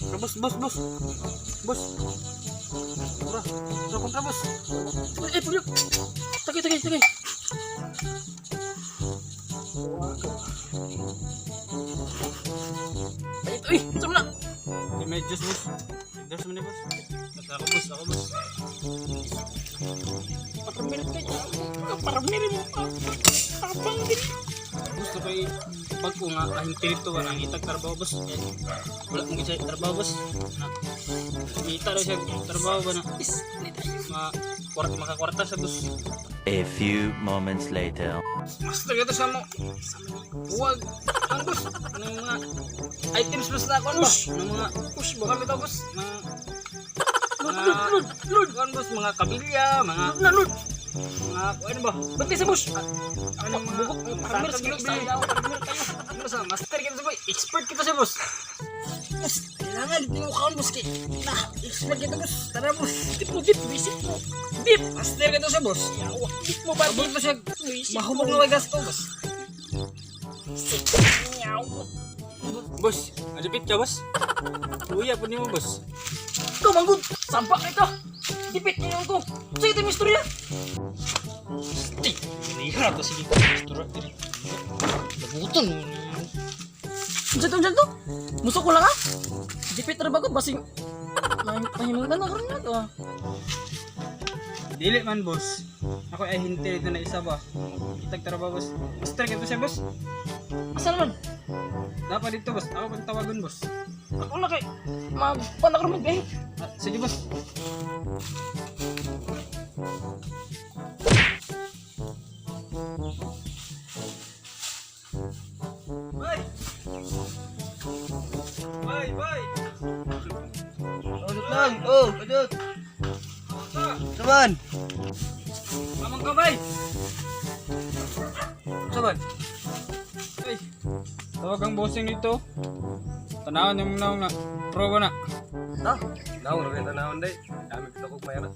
Boss, boss, boss. Boss. Tara, tara kontra, boss. Ay, pulyo. Tagay, tagay, tagay. Ay, uy, saan mo na? Di may juice, boss. There's mo ni, boss. Ako, boss, ako, boss. Paramir kayo. Paramir mo. Tapang din. Gusto ko bago nga ahinti dito ba nang itag trabaho, boss. Eh, wala mong isa trabaho, boss. Na, Mita daw siya trabaho ba na Is, ma kwarta makakwarta siya, boss. A few moments later. Master ito sa mo. Huwag ang boss. Anong mga items, boss, na kon boss. Anong mga push ba kami to, boss? Mga Lord, Lord, Lord, Lord. kuan, boss, mga kabilya, mga Na, Lord. mga kuan ba? Bantay sa boss. Anong mga Bugok, paramir, sige, mga paramir kayo. Ano sa master kita sa boy, expert kita sa boss. Boss, kailangan di mo kaon, boss kay. Na, expert kita, boss. Tara, boss. Dip mo, dip, visit mo. Dip. Master kita sa boss. Yawa, dip mo ba, Abot dip. pa siya. Visit Mahubog mo. na may gasto, boss. Yawa. Boss, adipit ka, boss. Luya po nimo, boss. Ikaw, manggod. Sampak na ito. Dipit niyo ko. Sige, ito yung istorya. Ti, liha to sige. Istorya diri. Labutan mo. Unsa to, unsa to? Musok ko lang ah. Dipit ra ba ko basing mahimong na karon na to ah. Dili man, boss. Ako ay hinti dito na isa ba. Kitag trabaho, boss. Master kita siya, boss. Asa naman? Dapat dito, boss. Ako pang tawagon, boss. Ako na kay magpanak ron eh. Ah, sige, boss. Bye. Bye, bye. Oh, lang. Oh, kadot. Saman. Amang kabay. Saman. Ay, tawag ang bossing dito. Tanawan yung naong na. Proba na. Ha? Naong ra tanawon day. Dami kita kog mayara.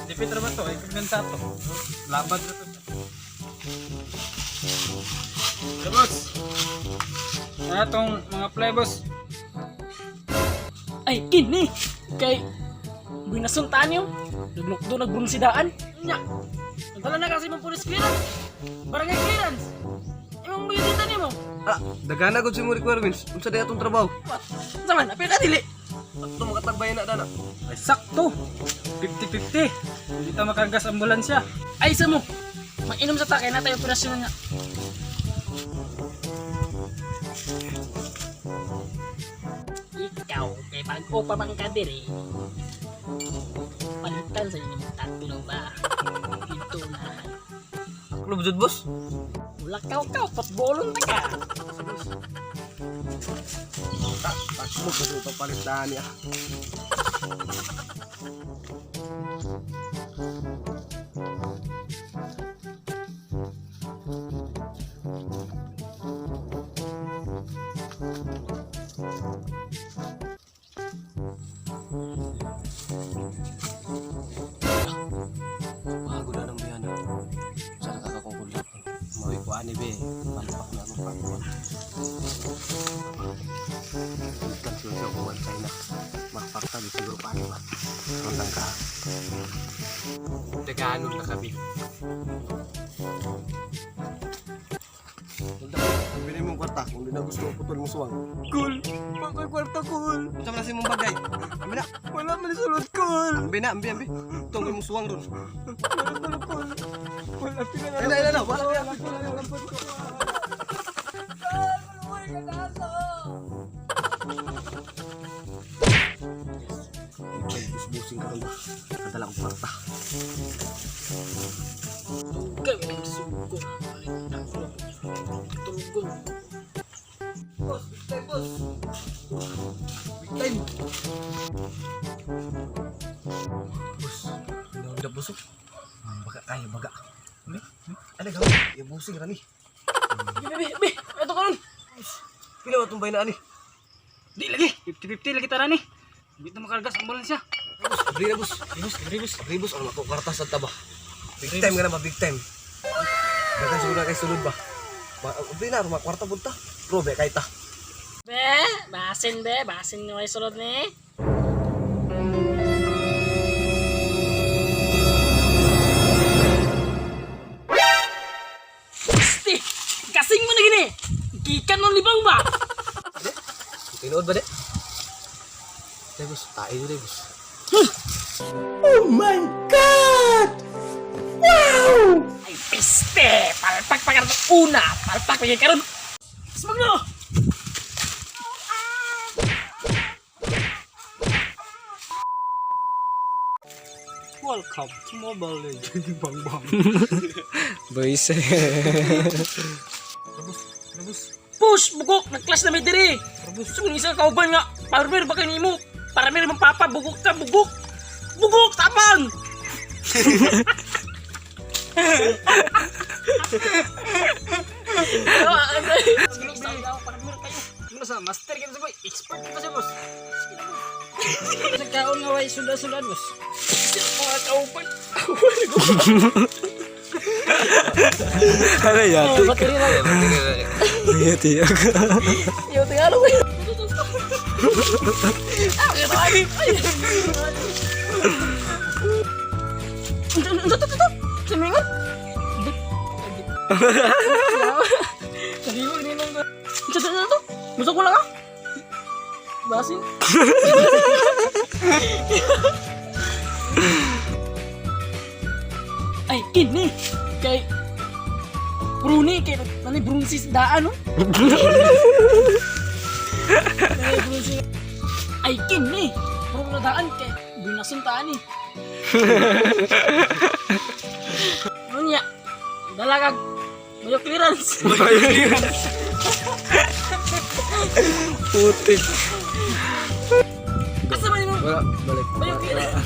Dipit ra ba to? Ay, kaganda to. Labad ra to. Hey, boss. Ano tong mga play, boss? Ay kini kay binasuntaan niyo. Naglukdo nagbronsidaan. Nya. Nagdala na kasi mong police clearance. Barangay clearance. Imong bayadita nimo. Ah, dagana gud si mo requirements. Unsa day atong trabaho? What? Unsa man? Apil ka dili. Ato makatagbay na dana. Ay, sakto. 50-50. Hindi ta makagas ambulansya. Ay sa mo. Mainom sa takay na tayo operasyon nga. Ikaw, kay bago pa man ka diri. Palitan sa inyong tatlo ba? Ito na. Club jud, boss. Wala kaw kaw, patbolon ta ka. Ta, takbo ko papalit dani ah. Bago na ng biyana. Sana kakakukulap. Mawi ko ani be. Palpak na akong pagkuhan. Ikan siya siya kuwan China. Makaparta di siguro paano ba. Rondang ka. Daganon na kami. Ang binay mong kwarta, kung di na gusto, putol mo suwang. Cool. Pagkoy kwarta, cool. Unsa man na si mong bagay? Ambi na. Wala man sulod, cool. Ambi na, ambi, ambi. Itong imong suwang ron. Wala cool. Wala pila Ay, na, ay, na, na. Wala, wala, wala, wala. Ay, busbusing ka ron ba? Kadala kong kwarta. Dugay, may nagsugo. Palit tatlo. Tulugon. Boss, big time, boss. Big time. Boss, ano ang boss? Baga kayo, baga. Ano? Ano gaw? Ibusing rani. Be, be, be, ito ka nun. Pila ba itong bay na ani? Di lagi. 50-50 lagi tara ni. Hindi na makargas ambulansya. Boss, abri na, boss. Boss, libre, boss. Abri, boss, ano ako kwarta sa taba. Big time nga na ba, big time. Dagan siguro na kay sulod ba? Abri na, mga kwarta punta. Pro be kay ta. Be, basin be, basin nga may sulod ni. Pasti, kasing mo na gini. Gikan mo libang ba? Tinuod ba de? Dai boss, tae dai boss. Ay, peste! Palpak pa karon una, palpak pa karon. Smagno! Welcome to Mobile Legends. Bang bang. Boys. Push, bugok, nag-clash na may diri. So, kung isa kauban nga, farmer ba kayo nimo? Farmer mong papa, bugok ka, bugok. Bugok, tapang! Farmer kayo. Ano sa master kita sa boy, expert kita sa boss. Nagkaon nga way sundan-sundan boss. Mga kauban. Ano yati? Bateri lang. Yati. Yo, Tagalog. Ah, ay, ay. Ito, ito, ito. Sumingon. Naliwag ni lang. Ito, ito, ito. Gusto ko lang ah. Basin. Ay, kini. Kay Bruni, kay nanay Brunsi sa daan, no? Nanay Brunsi. Ay, kini. Bruno na daan, kay Bunasun taan eh. Ano niya? Dalagag. Mayo clearance. Putik. Asa man yung Wala, balik. mayo clearance?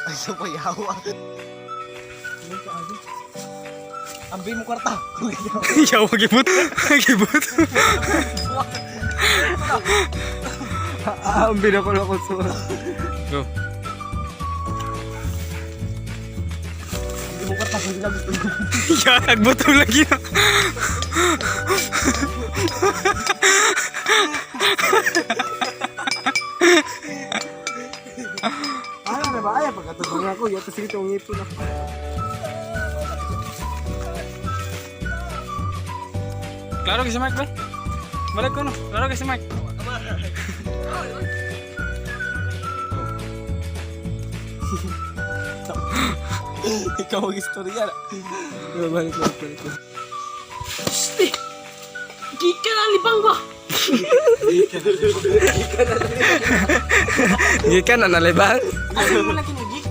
Ay, sa payawa. Ambi mo kwarta. Yawa gibot. Gibot. Ambi na ko lang ko. Go. Ambi mo kwarta kung ginamit. Ya, nagbuto lagi na. Ay, ano ba? Ay, pagkatubang ako. Yato sige itong ngipon ako. Klaro kay si Mark, bay. Balik ko no. Klaro kay si Mark. Ikaw ang istorya. Balik, balik, balik. Pste! Gika na libang ba? Gikan na nalibang. Asa mo lang kinigik?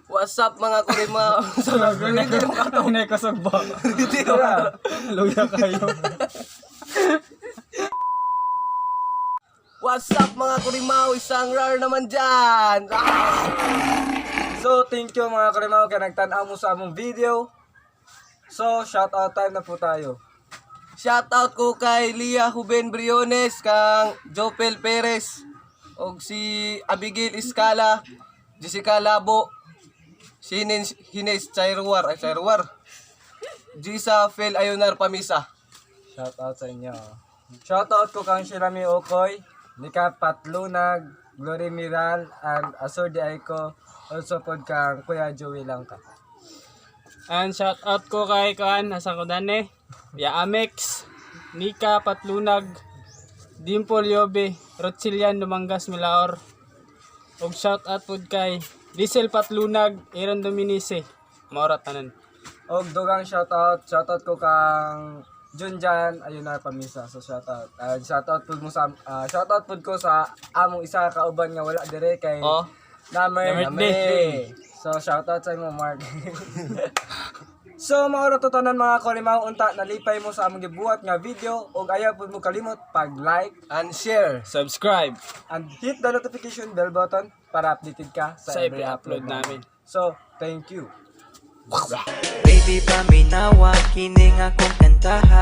What's up mga kurima? Hindi mo katunay kasog ba? Hindi ko Luya kayo. What's up mga kurimaw? Isang rare naman dyan! Ah! So, thank you mga karimaw kay nagtan-aw mo sa among video. So, shout out time na po tayo. Shout out ko kay Lia Juben Briones, kang Jopel Perez, og si Abigail Escala, Jessica Labo, Sinin Hines Chairuar, ay Chairuar. Gisa Fel Ayonar Pamisa. Shout out sa inyo. Shout out ko kang Shirami Okoy, Nika Patlunag, Glory Miral, and Asur Di Aiko. Also pod kang Kuya Joey Langka. And shout out ko kay Kaan, nasa ko dane. Ya Amex, Nika Patlunag, Dimple Yobe, Rotsilian Dumangas Milaor. Og shout out pod kay Diesel Patlunag, Aaron Dominice. Maura tanan. Og dugang shout out, shout out ko kang Junjan Ayonar Pamisa. So shout out. And shout out pod mo sa shout out pod ko sa among isa ka kauban nga wala dire kay Oh. Namer Namer Day. So shout out sa imo Mark. So mga tanan mga kolimaw unta nalipay mo sa among gibuhat nga video ug ayaw pud mo kalimot pag like And share. Subscribe and hit the notification bell button para updated ka sa every upload namin. So thank you. Baby, paminawa, kini nga akong kantaha.